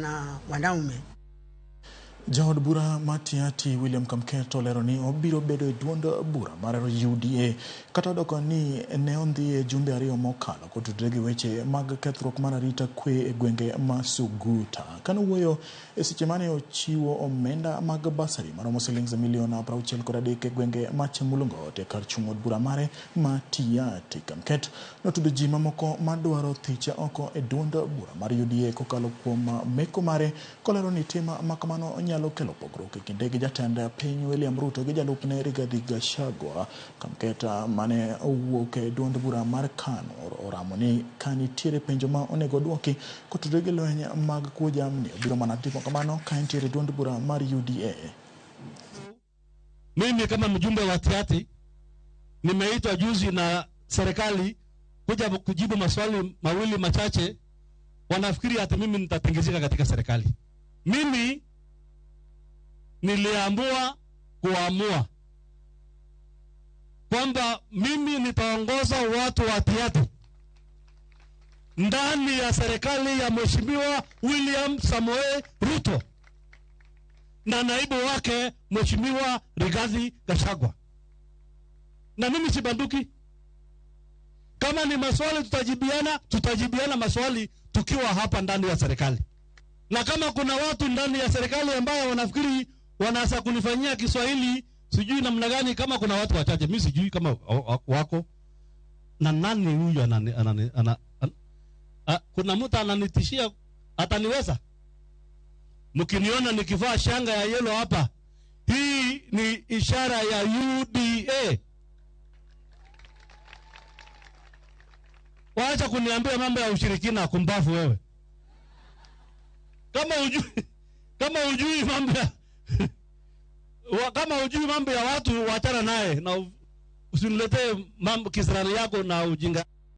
na wanaume. Jaod bura ma Tiaty William Kamket olero ni obiro bedo e duond bura mar UDA kata odoko ni ne ondhi e jumbe 2 mokalo kotudore gi weche mag kethruok mar arita kwe e gwenge ma Suguta. Kanowuoyo e seche mane ochiwo omenda mag basari maromo silings milion 63 e gwenge ma Chemulungot e kar chung' od bura mare ma Tiaty. Kamket notudo ji mamoko madwaro thiche oko e duond bura mar UDA kokalo kuom meko mare kolero ni tim makamano nyalo kelo pogruok e kinde gi jatend piny William Ruto gi jalupne Rigathi Gachagua. Kamket mane owuok e duond bura mar KANU oramo ni ka nitiere penjo ma onego duoki kotudore gi lweny mag kuo jamni obiro mana timo kamano ka entiere duond bura mar UDA. Mimi kama mjumbe wa Tiaty nimeitwa juzi na serikali kuja kujibu maswali mawili machache. Wanafikiri ati mimi nitatingizika katika serikali. Mimi niliamua kuamua kwamba mimi nitaongoza watu wa Tiaty ndani ya serikali ya Mheshimiwa William Samoei Ruto na naibu wake Mheshimiwa Rigathi Gachagua. Na mimi sibanduki. Kama ni maswali tutajibiana, tutajibiana maswali tukiwa hapa ndani ya serikali. Na kama kuna watu ndani ya serikali ambao wanafikiri wanaanza kunifanyia Kiswahili sijui namna gani, kama kuna watu wachache mimi sijui kama wako na nani huyu kuna mtu ananitishia ataniweza. Mkiniona nikivaa shanga ya yellow hapa, hii ni ishara ya UDA. Waacha kuniambia mambo ya ushirikina, kumbafu wewe. Kama hujui mambo ya kama hujui mambo ya watu, waachana naye na usiniletee mambo kisirani yako na ujinga.